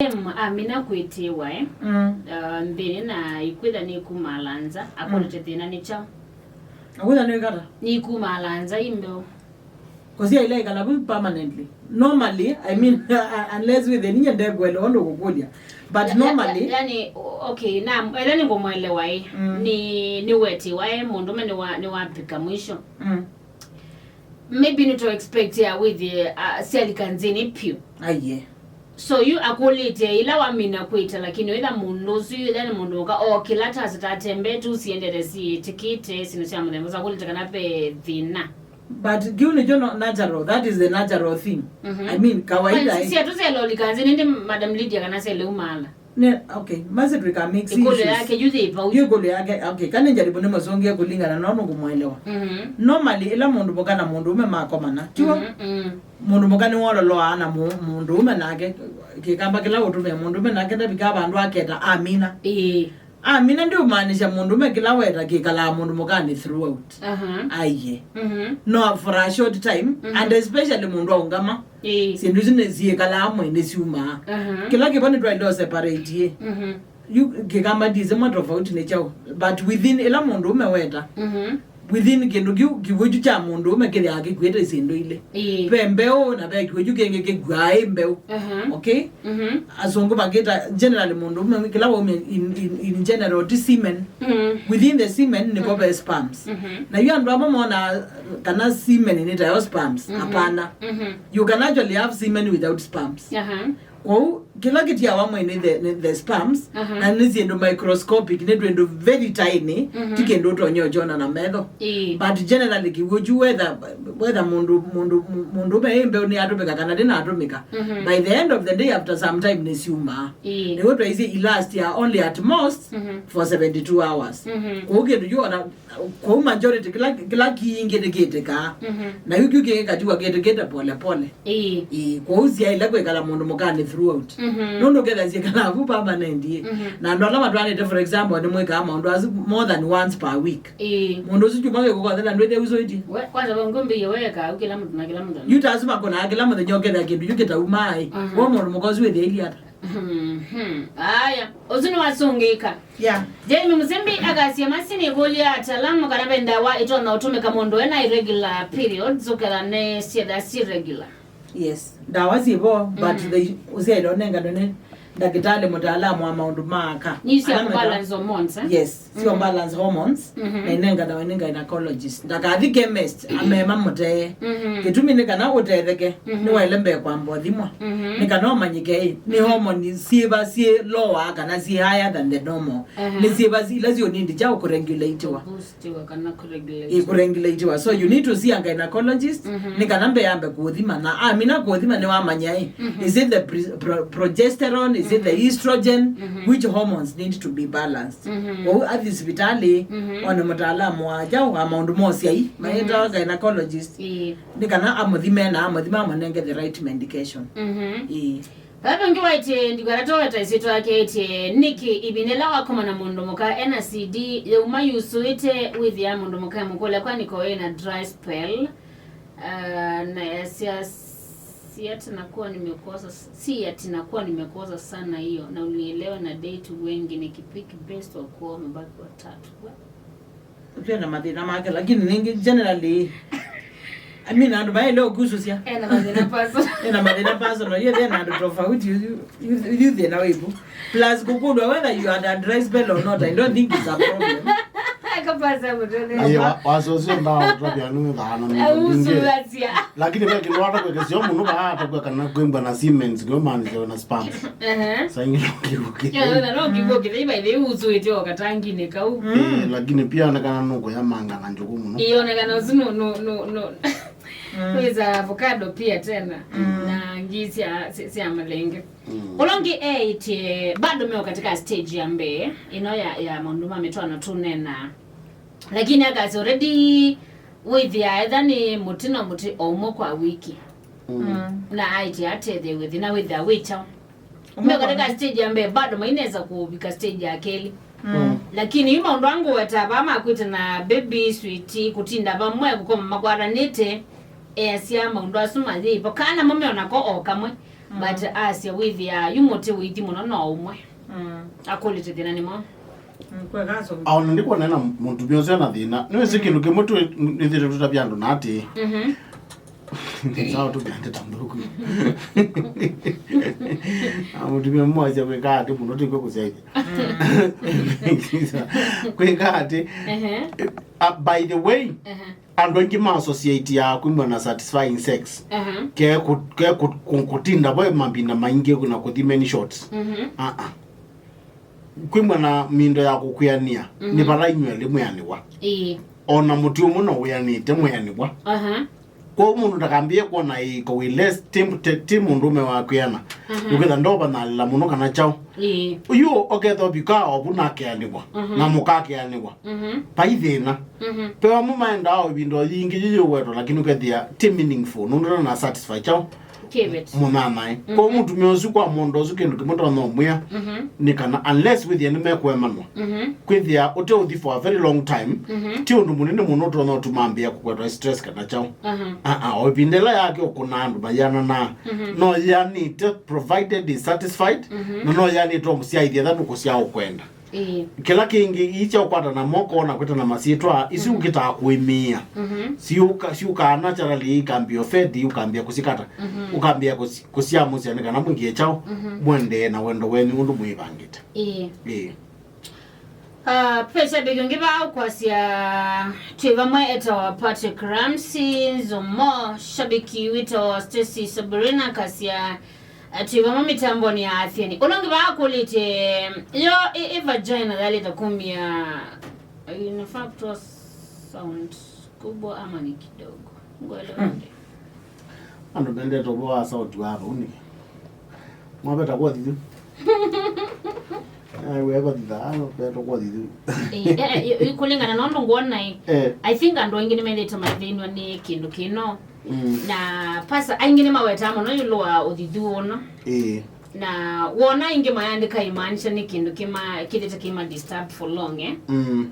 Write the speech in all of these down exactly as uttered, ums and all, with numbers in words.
Em, amina kwĩtĩwa, eh? Mm. Uh, nthĩnĩ na ikwĩtha nĩkumaala nza, akũlĩte thĩna nĩ kyaũ? Akwĩtha nĩ kata? Nĩkumaala nza imbeũ. Kũsya ila ikala vu permanently. Normally, I mean, unless wĩthĩ ninyie ndekuelewa ũndũ kũkũlya. But ya-, ya-, normally ya-, yani, o-, okay, na, ethwa nĩngũmwelewa, eh, mm, nĩ, nĩwetiwa, eh, mũndũme nĩwa-, nĩwavika mwisho. Mm. Maybe nĩtũ expect ya wĩthĩe, uh, syalika nzĩnĩ piũ. Aiye. So yu akũlĩte ila wamina kwĩta, lakini wĩtha mũndũ ũsu yu ethwa nĩ mũndũ mũka, o kĩla tasa tatembee tu siendete siĩtĩkĩte, syĩndũ sya mũthemba ũsu, akũlĩte kana ve thĩna. But kĩu nĩkyo no-, natural, that is the natural thing. Mhm. I mean, kawaida. Well, eh, si-, siatũ syelolika nzĩnĩ, ĩndĩ Madam Lydia kana syeleumaala. Ne, okay, masi twĩka mix issues. Ĩkũlyo yake yu yĩ vau. Yu ĩkũlyo yake, okay, kana njaribu nĩ mũsũngĩe kũlingana na ũndũ ngũmwelewa. Mhm. Normally, ĩla mũndũ mũka na mũndũ ũme makomana, tiw'o? Mhm, mm. Mũndũ mũka nĩwololoaa na mũ-, mũndũ ũme nake, kĩkamba kĩla ũtũmĩa mũndũ ũme nake ndavika vandũ aketa amina. Ĩĩ. Amina ndiũmaanisha mũndũ ũme kĩla weta kĩkalaa mũndũ mũkanĩ throughout. Aha. Aiye. Mhm. No, for a short time, mhm, and especially mũndũ aũngama. Ĩĩ. Syĩndũ isu nĩsyĩkalaa amwe nĩsyumaa. Aha. Kĩla kĩvo nĩtwaĩle ũseparate ĩ. Mhm. Yu kĩkamba ndisĩ mwa tofauti nĩ kyaũ. But within ĩla mũndũ ũme weta, mhm, within kĩndũ kĩu, kĩw'ũ kyu kya mũndũ ũme kĩthĩaa kĩkuĩte syĩndũ ilĩ. Ĩĩ. Ve mbeũ na ve kĩw'ũ kyu kĩngĩ kĩkuaa ĩ mbeũ. Aha. Okay? Mhm. Asũngũ makĩta generally mũndũ ũme kĩla waumia in, in, in general ti semen. Mm. Within the semen nĩko ve sperms. Mhm. Na yu andũ amwe monaa kana semen nĩ tayo sperms. Mhm. Hapana. Mhm. You can actually have semen without sperms. Aha. Kwoou, kĩla kĩtiawa mwĩĩ nĩ the, nĩ the sperms, aha, na nĩ syĩndũ microscopic, nĩ twĩndũ very tiny, mhm, ti kĩndũ ũtonya ũkyona na metho. Ĩĩ. But generally, kĩw'ũ kyu whether, whether mũndũ, mũndũ, mũndũ ũme ĩ mbeũ nĩatũmĩka kana ndĩnatũmĩka, mhm, by the end of the day, after some time, nĩsyumaa. Ĩĩ. Nĩw'o twaisye ilast ya only at most, mhm, for seventy-two hours. Mhm. Kwoou kĩndũ kyu ona Kwoou majority, kĩla, kĩla kingĩ nĩkĩtĩkaa. Mhm. Na yu kyu kĩngĩ katiwa kĩtĩkĩte pole pole. Ĩĩ. Ĩĩ, kwoou syaĩle kwĩkala mũndũ mũkanĩ throughout. Mhm. Nũndũ ũkethĩa syĩkalaa vu permanent ĩ. Mhm. Na andũ ala matwaanĩte, for example, nĩmwĩkaa maũndũ asu more than once per week. Ĩĩ. Mũndũ ũsu kyumwa gĩkũkothela ndwĩthĩa usũĩtye. We, kwanza we ngũmbĩie wekaa kĩla mũthenya, kĩla mũthenya. Yu ta asu makũnaa kĩla mũthenya ũkethĩa kĩndũ yu kĩtaumaa ĩ. Mhm. Wo mũndũ mũka ũsu wĩthĩa ili ata? Mhm. Aya, ũsu nĩwasũngĩka. Yeah. Jamie Musembi akasya, masi nĩkũlya ataalamu kana ve ndawa ĩtonya ũtũmĩka mũndũ ena irregular periods ũkethĩa nĩ syĩtha syĩ regular. Yes. Ndawa syĩvo, but, mm, they, ũsyaĩle ũnenganwe nĩ ndakĩtalĩ mũtaalamu wa maũndũ ma aka. Nĩ sya ala meta- balance hormones, eh? Yes. Sio, mm, balance hormones, mhm, na inenganawe nĩ gynecologist. Ndakathi chemist, amema mũtee. Mhm. Kĩtumi nĩ kana ũtetheke, mhm, nĩwaĩle mbee kwamba ũthimwa. Mhm. Nĩ kana ũmanyĩke ĩ, nĩ, mhm, hormone syĩva syĩ lower kana syĩ higher than the normal. Aha. Nĩ syĩva ila syĩ ũnindi kya kũregulatiwa. Kũboostiwa kana kũregulatiwa. Ĩ, kũregulatiwa. So you need to see a gynecologist, mhm, nĩ kana mbee ambe kũũthima. Na amina kũũthima nĩwamanya ĩ, mhm, is it the pre-, pro-, progesterone, is it the, mhm, estrogen, mhm, which hormones need to be balanced. Mhm. Kwoou athi sivitalĩ, mhm, one mũtaalamu wa kyaũ wa maũndũ ma ũsyai, mhm, maĩtawa gynecologist, ĩĩ, nĩ kana amũthime na amũthima amũnenge the right medication. Mhm. Ĩĩ. Vava ũngĩ waĩtye ndikala toweta ĩsyĩtwa yake ĩtye, nĩkĩ ĩvinda ĩla wakoma na mũndũ mũka ena C D yauma yusũĩte wĩthĩa mũndũ mũka mũkũlya kwa nĩko ena dry spell? Ah, na yasya, si ati nakuwa nimekosa, si ati nakuwa nimekosa sana hiyo, na unielewe na date wengi, ni kipiki best wa kuoa mabaki watatu. We. Twĩ na mathĩna make, lakini ningĩ generally, I mean, andũ maĩle ũkusũsya. Ena mathĩna personal. Ena mathĩna personal. Yethe na andũ tofauti, you, you, you thĩna wĩvu. Plus, kũkũlwa whether you had a dry spell or not, I don't think it's a problem. Akapasa mũtũnĩ. Aye, wa-, wasosio ndawa ũtavya nĩ thana mĩthingĩ. Ausulasya. Lakini ve kĩndũ watakwekesio mũno, vaatakweka na kwĩmbwa na semen, ndio maana na sperms. Ehe. Saingĩ no kĩw'ũ kĩ. Ya, na no kĩw'ũ kĩ, thei by the way, usũĩte o katanginĩ kau. Eh, lakini pia onekana nũkũyamanga na njũkũ mũno. Ionekana ũsu no, no, no, no. Mm. Wĩza avocado pia tena. Mm. Na ngi sya, sya, sya malenge. Mm. Ũla ũngĩ eĩtye, bado meo katika stage ya mbee, ĩno ya, ya maũndũ ma mĩtwaano tũnena. Lakini akasya already wĩthĩa etha nĩ mũtĩ no mũtĩ o ũmwe kwa wiki. Mm. Mm. Na aĩtye atetheew'e thĩna wĩthĩa wĩ kyaũ. Ũmwe kwa wiki. Meo katika stage ya mbee, bado mainesa kũvika stage ya kelĩ. Mm. Lakini yu maũndũ angũweta vaa makwĩte na baby sweet, kũtinda vamwe, kũkoma makwatanĩte, easya maũndũ asu mayĩvo. Kana mo meonako o kamwe. But asya wĩthĩa yu mũtĩ wĩithi mũno no ũmwe. Mm. Akũlĩte thĩna nĩ mwaũ? Aona ndikwona na mũtumĩa ũsu ena thĩna. Nĩwĩsĩ kĩndũ kĩmwe twĩthĩte tũtavya andũ na atĩĩ. Mhm. Sawa, tũmĩande ta nthũku. Na mũtumĩa mwasya kwĩka atĩ mũno tĩkw'e kũsyaithya. Kwĩka atĩ. Ehe. Uh, by the way, ehe, andũ aingĩ ma associate ya kwĩmwa na satisfying sex. Ehe. Ke ku- ke ku- ku- kũtinda vo mavinda maingĩ na kũthi many shots. Mhm. Ah, ah. Kwĩmwa na mĩndo ya kũkwĩanĩa nĩ vala inywelĩ mwĩanĩwa. Ĩĩ. Ona mũtĩ ũmwe no wĩanĩte mwĩanĩwa. Aha. Kwoou mũndũ ndakambĩe kwona ĩko wĩ less ti, ti, ti mũndũũme wa kwĩana. Aha. Nĩkwĩtha ndoovanalĩla mũno kana kyaũ. Ĩĩ. Yu oketha ovika ovu nakeanĩwa. Mhm. Na mũkakeanĩwa. Mhm. Vai thĩna. Mhm. Ve amwe maendaa o ĩvinda o yingĩ yu yĩwetwa, lakini ũkethĩa ti meaningful nũndũ na satisfy kyaũ. Kĩveti. Mũnyanyae. Mhm. Kwoou mũtumĩa ũsu kwa mũndũ ũsu kĩndũ kĩmwe ndonya ũmwĩa, mhm, nĩ kana unless wĩthĩa nĩmekũemanwa, mhm, kwĩthĩa ũte ũthi for a very long time, mhm, ti ũndũ mũnene mũno ũtonya ũtuma ambĩa kũkwatwa stress kana kyaũ. Aha. Aa, o ĩvinda ĩla yake ũkũna andũ mayananaa. Mhm. No yanĩte provided is satisfied, mhm, na no yanĩte ũmũsyaithya etha nũkũsyaa ũkwenda. Ĩĩ. Kĩla kĩngĩ, ii kya ũkwatana moko na kwĩtana masyĩtwa, isu, mhm, ũkĩtaa kũĩmĩĩa. Mhm. Siũka, siũkaa naturally, ikambĩa ũfeti, ũkambĩa kũsikata, mhm, ũkambĩa kũsi- kũsiamũsya nĩ kana mwĩkĩe kyaũ, mhm, mwendee na wendo wenyu ũndũ mwĩvangĩte. Ĩĩ. Ĩĩ. Ah, ve shabiki ũngĩ vaa ũkwasya twĩ vamwe etawa Patrick Ramsey Nzomo, shabiki wĩtawa Stacy Sabrina kasya, eh, twĩ vamwe mĩtambonĩ ya Athiani. Ũla ũngĩ vaa akũlĩtye, yo ĩ, ĩ vagina yalĩte kumya, inafaa kutoa sound kubwa ama ni kidogo? Ngwelewa. Hmm. Andũ mendete ũvoo wa sauti wa vau nĩkĩ? Mwaveta kwa thithu. Ai, we vathitha, veta kwa thithu. Eh, eh, eh, kũlingana na ũndũ ngwona ĩ. Eh. I think andũ aingĩ nĩmethĩĩtwe mathĩnw'a nĩ kĩndũ kĩno. Mm. Na pasa aingĩ nĩmawetaa mũno ĩũlũ wa ũthithu ũno. Ĩĩ. Na wona aingĩ mayandĩka imaanisha nĩ kĩndũ kĩma- kĩthĩte kĩma disturb for long, eh? Mm.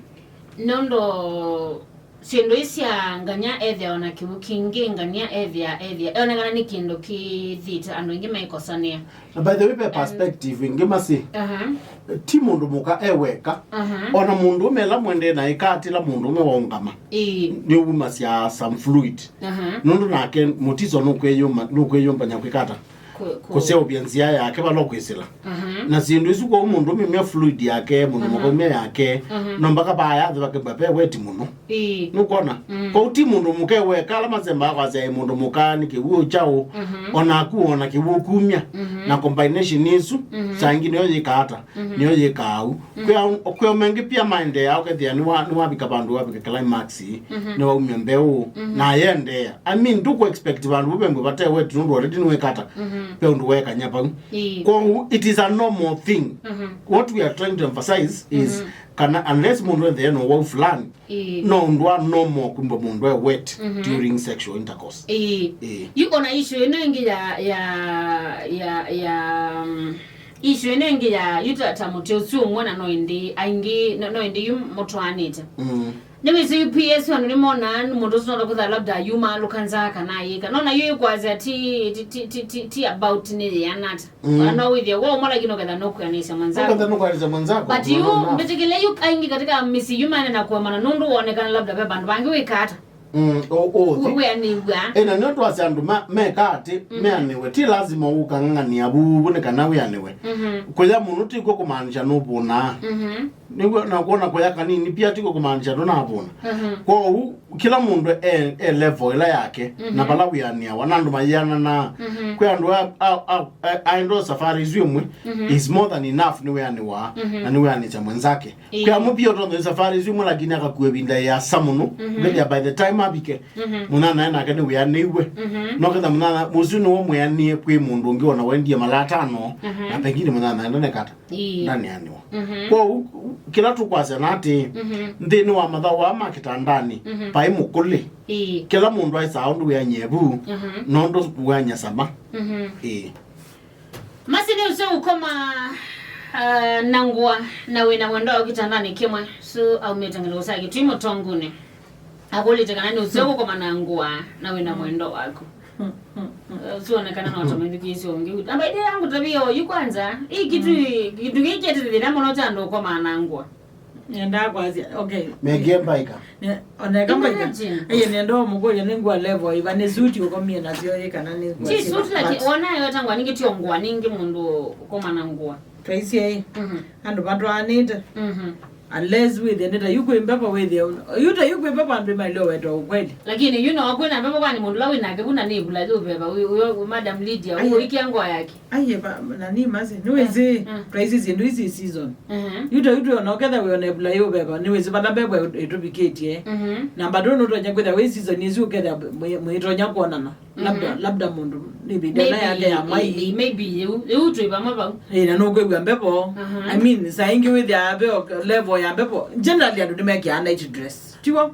Nũndũ syĩndũ ii sya ngania ethĩa ona kĩw'ũ kingĩ, ngania ethĩa, ethĩa, eonekana nĩ kĩndũ kĩthĩte andũ aingĩ maikosanĩa. Na by the way, ve perspective ĩngĩ masĩ, aha, ti mũndũ mũka e weka. Aha. Ona mũndũũme ĩla mwendee na ĩkaatĩla mũndũũme waũngama. Ĩĩ. Nĩwumasya some fluid. Aha. Nũndũ nake mũtiso nũkwĩyũma- nũkwĩyũmbany'a kwĩka ata? Kũ- kũ- kũseũvya nzĩa yake vala ũkwĩsĩla. Aha. Na syĩndũ isu, kwoou mũndũũme umya fluid yake, mũndũ mũka umya yake, aha, no mpaka vaa yathĩwa kĩmba ve weti mũno. Ĩĩ. Nũkwona? Mm. Kwoou ti mũndũ mũka e weka, ala masembaa kwasya ĩ mũndũ mũka nĩ kĩw'ũ kyaũ, mhm, onaku ona kĩw'ũ kumya. Mhm. Na combination ĩsu, mhm, saa ingĩ nĩyo yĩkaa ata? Mhm. Nĩyo yĩkaa au. Mhm. Kwĩ au- kwĩ aũme angĩ pia maendeeaa ũkethĩa nĩwa- nĩwavika vandũ wavika climax, mhm, nĩwaumya mbeũ, mhm, na ayendeea. I mean, ndũkũ expect vandũ vau vengwe vate weti nũndũ already nĩwĩka ata? Mhm. Ve ũndũ weekany'a vau. Ĩĩ. Kwoou, it is a normal thing. Mhm. What we are trying to emphasize is, mhm, kana unless mũndũ enthee na ũwau fulani, ĩĩ, no ũndũ wa normal kumba mũndũ e wet, mhm, during sexual intercourse. Ĩĩ. Ĩĩ. Yu ona issue ĩno ĩngĩ ya, ya, ya, ya, um, issue ĩno ĩngĩ ya yu ta, ta mũtĩ ũsu ũmwe na no ĩndĩ aingĩ, no, no ĩndĩ yu mũtwaanĩte. Mm. Nĩwĩsĩ yu P S andũ nĩmonaa mũndũ ũsu no kwĩthĩa labda yuma alũka nzaa kana ayĩka. Nona yu ĩkwasya ti, ti, ti, ti, ti, ti about nĩ yĩana ata. Mm. Ona wĩthĩa wo ũmwe lakini ũketha nũkwĩanĩsya mwenzako. Ũketha nũkwĩanĩsya mwenzako. But yu mbĩtĩkĩle yu aingĩ katika mĩsyĩ yu manena kũemana nũndũ wonekana labda ve vandũ vangĩ wĩka ata. Mm, o- o- thi- wĩanĩw'a. Ĩna nĩyo twasya andũ ma- meka atĩ, mm, meanĩwe. Ti lazima ũkang'ang'ania vuvu nĩ kana wĩanĩwe. Mhm. Kũya mũno tikw'o kũmaanisha nũvũnaa. Mhm. Nĩw'o na kwona kũya kanini pia tikw'o kũmaanisha ndũnavũna. Mhm. Kwoou kĩla mũndũ e, e level ĩla yake, mhm, na vala wĩanĩawa na andũ mayĩananaa. Mhm. Kwĩ andũ a- a- a- a- aendoo safari isu ĩmwe, mhm, is more than enough nĩwĩanĩwaa, mhm, na nĩwĩanĩsya mwenzake. Ĩĩ. Kwĩ amwe pia ũtonthoi safari isu ĩmwe lakini akakua ĩvinda yĩasa mũno, mhm, ũkethĩa by the time avike, mhm, mũnyanyae nake nĩwĩanĩiw'e. Mhm. No ketha mũnyanya ũsu nĩwe mwĩanĩe kwĩ mũndũ ũngĩ ona wendie mala atano, mhm, na pengine mũnyanya enda nekata. Ĩĩ. Ndaneanĩwa. Mhm. Kwoou, kĩla tũkwasya na atĩ, mhm, nthĩnĩ wa mathaũ aa ma kĩtandanĩ, mhm, vai mũkũlĩ. Ĩĩ. Kĩla mũndũ aisaa ũndũ wĩanyie vu, mhm, nũndũ wĩany'a sama. Mhm. Ĩĩ. Masi nĩ ũseo ũkoma, uh, na ngũa na wĩ na mwendo wa kĩtandanĩ kĩmwe. Su aumĩte ng'endo kũsakĩ twi mũtongunĩ. Akũlĩte kana nĩ ũseo ũkoma na ngũa na wĩ na mwendo waku. Eh, sionekana no tamaithikiisyo ũngĩ. Amba ĩndĩ yangu tabia oyu kwanza, hii kitu, kĩndũ gĩkĩ kĩtĩthĩna mũno kya andũ ũkomaa na ngũa. Nenda kwasya, okay. Mekie mbaika. Ne, oneka mbaika. Imagine. Eye nenda ũmũkũlya nĩ ngũa level iva, nĩ suti ũkomie nasyo ĩ kana nĩ ngũa. Si suti, lakini wona yo tangwa ningĩ tio ngũa ningĩ mũndũ ũkoma na ngũa. Twaisye ĩ. Mhm. Andũ matwaanĩte. Mhm. Unless wĩthĩe nĩ ta yu kwĩ mbepo wĩthĩe. Yu ta yu kwĩ mbepo andũ mailio weta ukweli. Lakini yu no kwĩna mbepo kwani mũndũ la wĩnake vuna nĩ vula yu veva. Uyo madam Lydia, uyo ikia ngũa yake. Aiye, ba, nani masi, nĩwĩsĩ, mm, twaisĩ syĩndũ isi season. Mhm. Yu ta yu twĩona ũketha wĩona ĩvula yĩ ũveva, nĩwĩsĩ vala mbevo ĩtũvikĩtye. Mhm. Na bado nũtonya kwĩtha wĩ season ĩsu ũketha mwĩ-, mwĩtonya kwonana. Labda, mhm, labda mũndũ nĩ ĩvinda ĩla yake ya mwai. Maybe, maybe, maybe, yu, yu twĩ vamwe vau. Ĩ, na nũkwĩw'a mbevo. Mhm. I mean, saa ingĩ wĩthĩaa ve o level ya mbevo. Generally, andũ nĩmekĩaa night dress. Tiw'o?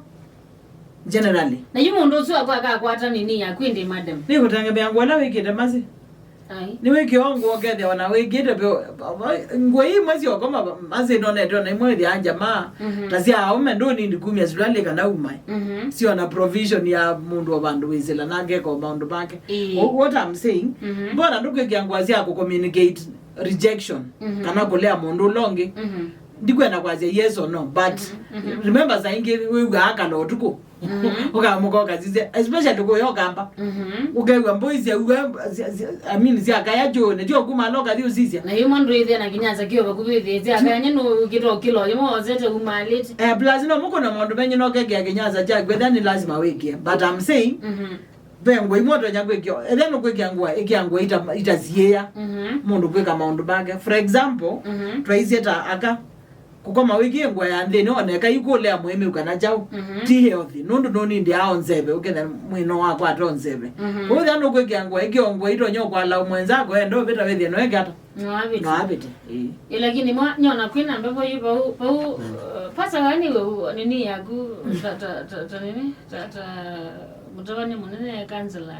Generally. Na yu mũndũ ũsu akwa akakwata nini yaku ĩndĩ, madam? Nĩ kũtengemea ngũa ĩla wĩkĩte masi. Ai. Nĩ wĩkĩo ngũa ũkethĩa ona wĩkĩte vyo, ngũa imwe syokoma masi nonete ona imwe ĩthĩa njamaa. Mhm. Ta sya aũme ndũnindi kumya suruali kana umae. Mhm. Siona provision ya mũndũ o vandũ wĩsĩla na ngeka o maũndũ make. Ĩĩ. What I'm saying, mhm, mbona ndũkwĩkĩa ngũa sya kũ communicate rejection, mhm, kana kũlea mũndũ ũla ũngĩ? Mhm. Ndikwenda kwasya yes or no, but, mhm, mhm, remember saa ingĩ wĩw'aa kala ũtukũ. Mhm. Ũkamũka ũkasisya, especially kũya ũkamba. Mhm. Ũkew'a mbũi sya ua, sya, sya, I mean, sya kaya kyũũnĩ, tyo kuma ala ũkathi ũsisya. Na yĩmwe ndũĩthĩa na kĩnyasa kĩo vakuvĩ ĩthĩĩsya, akanya nũkĩta ũkĩla, yĩmwe wosete umalĩte. Eh, plus no mũkũna maũndũ menyu no kekĩa kĩnyasa kyaku, ethĩa nĩ lazima wĩkĩe. But I'm saying, mhm, ve ngũa imwe ũtonya kwĩkĩa, ethĩa nũkwĩkĩa ngũa, ĩkĩa ngũa ita-, itasiĩĩa, mhm, mũndũ kwĩka maũndũ make. For example, mhm, twaisye ta aka, kũkoma wĩkĩe ngũa ya nthĩnĩ, oneka ikũlea mũĩmĩu kana kyaũ, mhm, ti healthy, nũndũ nũnindi ao nzeve, ũketha mwĩno wakwata o nzeve. Mhm. Kwoou ethĩa nũkwĩkĩa ngũa, ĩkĩa o ngũa itonya ũkwala mwenzako enda ũvĩta wĩthĩe no ĩkata. No avĩte. No avĩte. Ĩĩ. Ĩ, lakini mwa-, nyona kwĩna mbevo yu vau, vau, mm, uh, pasa wani we u-, nini yaku, ta, ta, ta, ta nini? Ta, ta, mũtavani mũnene kansela.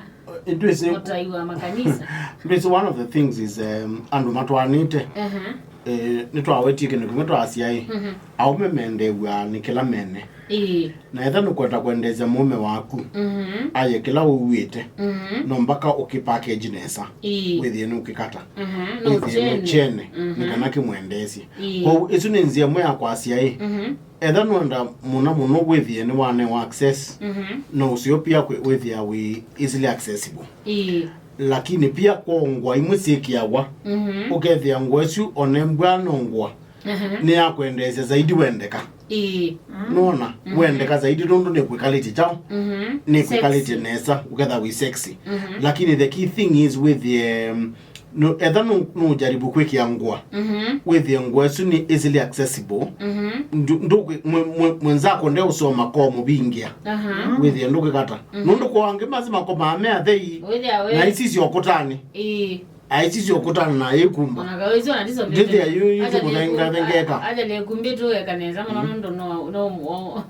Ndwĩsĩ, mũtai wa makanisa. Ndwĩsĩ, one of the things is, um, andũ matwaanĩte. Aha. Eh, nĩtwawetie kĩndũ kĩmwe twasya ĩ, mhm, aũme mendew'a nĩ kĩla mene. Ĩĩ. Na etha nũkwenda kwendeesya mũũme waku, mhm, aye kĩla ũw'ĩte, mhm, no mpaka ũkĩpackage nesa. Ĩĩ. Wĩthĩe nũkĩkata. Mhm, wĩthĩe nũkyene, nũkyene, mhm, nĩ kana kĩmwendeesye. Ĩĩ. Kwoou ĩsu nĩ nzĩa ĩmwe ya kwasya ĩ, mhm, etha nũenda mũna mũno wĩthĩe nĩwanewa access, mhm, no ũseo pia kwĩ-, wĩthĩa wĩ easily accessible. Ĩĩ. Lakini pia kwa ngũa imwe syĩkĩawa, mhm, ũkethĩa ngũa ĩsu onembwa no ngũa, aha, nĩ ya kwendeesya zaidi wendeka. Ĩĩ. Nona, mhm, wendeka zaidi nũndũ nĩ kwĩkalĩtye kyaũ? Mhm. Nĩ kwĩkalĩtye sexy. Nesa, ũketha wĩ sexy. Mhm. Lakini the key thing is wĩthĩe, um, no, etha nũ-, nũjaribu kwĩkĩa ngũa, mhm, wĩthĩe ngũa ĩsu nĩ easily accessible. Mhm. Ndu-, ndũkwĩ-, mwe-, mwe-, mwenzako ndeũsoma kwa mũvingĩa. Aha. Wĩthĩe ndũkĩkata. Mhm. Nũndũ kwa angĩ masi makomaa me athei, wĩthĩa we na isisya ũkũtanĩ. Ĩĩ. Aisisya ũkũtanĩ na ĩkumba. Ona kawĩsĩ ona ndiso ndĩthĩa yu, yu aja tũmũthengavengeka. Aja nĩkumbĩtũ eka nesa mũno, mm, nũndũ no, no,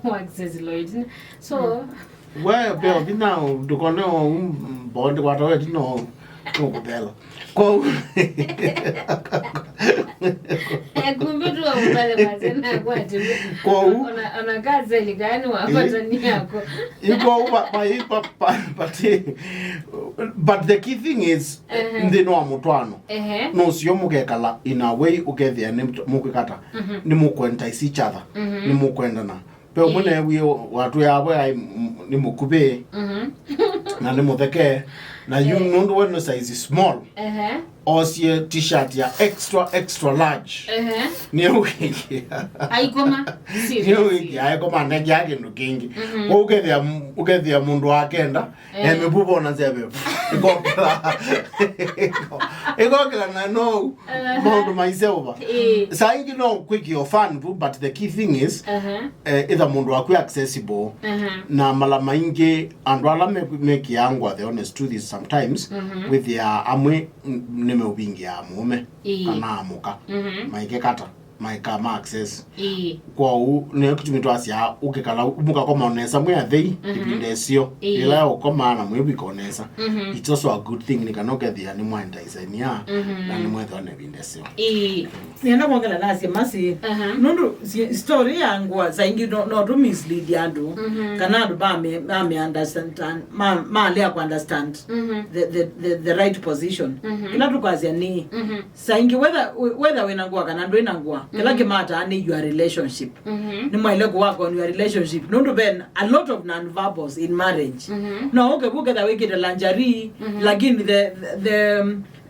no access loit. So, mm. We, peo vinya ndũkone o mboo ndĩkwata we tino nũkũthela. Kwoou. Ekumbi tu wa mbale mazena kwati. Kwoou. Ona, ona kazeli gani wa patani yako. Iko ba, ba, ba, ba, but, but the key thing is, ehe, nthĩnĩ wa mũtwaano. Ehe. Nũsio mũkekala in a way ũkethĩa nĩ mũkwĩkata, mhm, nĩ mũkwenda each other, mhm, nĩ mũkwendana. Ve ũmwe, ĩĩ, neewie watwĩa avo aĩ m-, nĩ mũkuvĩ, mhm, na nĩ mũtheke. Na yu, eh, nũndũ we nĩ size small, ehe, osie t-shirt ya extra, extra large. Ehe. Nĩwĩkie. Aikoma. Nĩwĩkie, aikoma ndekea kĩndũ kĩngĩ. Mhm. Kwoou ũkethĩa m-, ũkethĩa mũndũ akenda, eh, emĩvuva ona nzeve. Ĩkokĩla. Ĩkokĩla na nou. Aha. Maũndũ maiseuva. Ĩĩ. Saa ingĩ no kwĩkĩa fun vu, but the key thing is, aha, eh, ĩtha mũndũ waku accessible. Aha. Na mala maingĩ, andũ ala me-, mekĩaa ngũa, the honest truth is sometimes, mhm, wĩthĩaa amwe n-, nĩmeũvingĩaa mũũme, ĩĩ, kana amũka, mhm, maikekata, maika ma access. Ĩĩ. Kwoou, nĩyo kĩtumi twasyaa, ũkĩkala, mũkakoma nesa mwĩ athei, mhm, ĩvinda ĩseo. Ĩĩ. Ĩla ũkomaa na mwĩvika nesa. Mhm. It's also a good thing, nĩ kana ũkethĩa nĩmwaendaisania, mhm, na nĩmwethĩwa na ĩvinda ĩseo. Ĩĩ. Nĩenda kwongela nasye masi. Aha. Nũndũ si- story ya ngũa saa ingĩ no, no tũ mislead andũ. Mhm. Kana andũ mame mame understand ma malea ku understand Mhm. the, the, the, the right position. Mhm. Kĩla tũkwasya nĩ Mhm. saa ingĩ whether whether wĩna ngũa kana ndwĩna ngũa, kĩla Mhm. kĩmataa nĩ your relationship. Mhm. Nĩ mwaile ku work on your relationship nũndũ ve a lot of non-verbals in marriage. Mhm. No ũke vu ketha wĩkĩte lingerie, Mhm. lakini the, the, the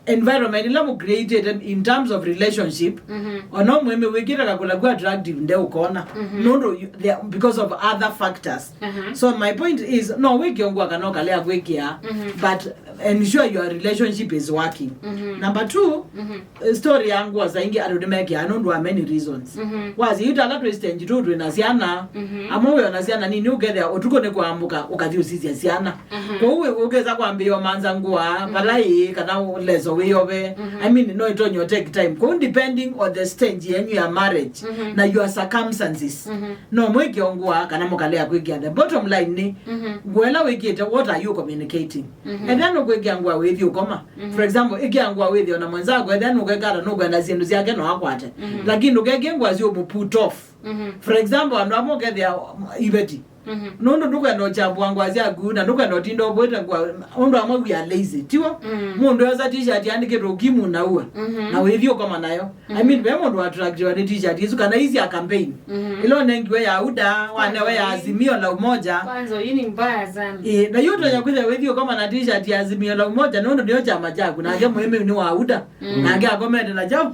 environment ila mu created in terms of relationship, Mhm. ona mwĩme wĩkĩte kakũla ku attractive nde ũkona. Mhm. Nũndũ you- they are- because of other factors. Aha. So my point is, no wĩkĩe ngũa kana ũkalea kwĩkĩa, Mhm. but ensure your relationship is working. Mhm. Number two, Mhm. eh, story ya ngũa saa ingĩ andũ nĩmekĩaa nũndũ wa many reasons. Mhm. Wasi yu tala twĩ stage two twĩna syana, Mhm. amwe wĩona syana nini ũkethĩa ũtukũ nĩ kwaamũka ũkathi ũsisya syana. Aha. Kwoou wĩ- ũkesa kwambĩĩa ũmanza ngũa, Mhm. vala ĩĩ kana leso wĩyove. Mhm. I mean, no ĩtonye take time. Kwoou depending on the stage yenyu ya marriage Mhm. na your circumstances, Mhm. no mwĩkĩe ngũa kana mũkalea kwĩkĩa. The bottom line nĩ, Mhm. ngũa ĩla wĩkĩte, what are you communicating? Mhm. Ethĩa nũkwĩkĩa ngũa wĩthi ũkoma. Mhm. For example, ĩkĩa ngũa wĩthi ona mwenzako, ethĩa nũkwĩkata nũkwenda syĩndũ syake no akwate. Mhm. Lakini ndũkekĩe ngũa syũmũ put off. Mhm. For example, andũ amwe ũkethĩa iveti. Mhm. Nũndũ ndũkwenda ũchambua ngũa syaku na ndũkwenda ũtinda ũvũĩte ngũa. Ũndũ amwe we are lazy, tiwo? Mhm. Mũndũ eosa t-shirt yandĩkĩtwe Ukimu na ua. Mhm. Na wĩthi ũkoma nayo. I mean, ve mũndũ attractiwa nĩ t-shirt isu kana isi ya campaign. Mhm. Ila ũnengiwe ya UDA, wanewe ya Azimio la Umoja. Kwanza, hii ni mbaya sana. Ĩ, na yu ũtonya kwĩthĩa wĩthi ũkoma na t-shirt ya Azimio la Umoja, nũndũ nĩyo kyama kyaku, nake mũĩmĩu nĩ wa UDA, Mm. nake akomete na kyaũ?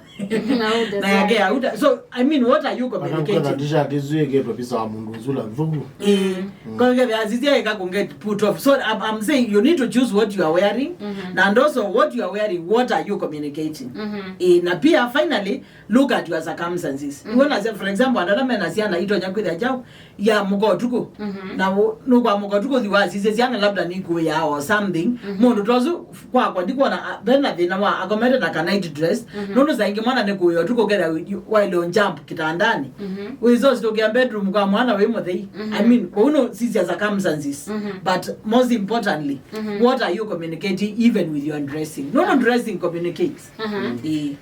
Na UDA na yake ya UDA. So, I mean, what are you communicating? T-shirt isu ĩkĩtwe visa wa mũndũ ũsula nthũku. Ĩ, Mm. kwa hivyo, as you say, ika ku get put off. So, I'm, I'm saying you need to choose what you are wearing, Mhm. na and also what you are wearing, what are you communicating? Mhm. Ĩ, na pia, finally, look at your circumstances. Mhm. Wona, say, for example, andũ ala mena syana itonya kwĩthĩa kyaũ ya mũka ũtukũ. Mhm. Na ũ- nũkwamũka ũtukũ thi wasisye syana labda nĩkũya or something. Mhm. Mũndũ ta ũsu kwakwa ndikwona a- vena thĩna wa akomete na ka night dress. Mhm. Nũndũ saa ingĩ mwana nĩkũya ũtukũ ketha waile jump kitandani. Mhm. Wĩsositũkĩa bedroom kwa mwana wĩ mũthei. Mhm. I mean, kwoou no sisya circumstances. Mhm. But most importantly, Mhm. what are you communicating even with your dressing? Nũndũ dressing communicates. Mhm. Ĩĩ.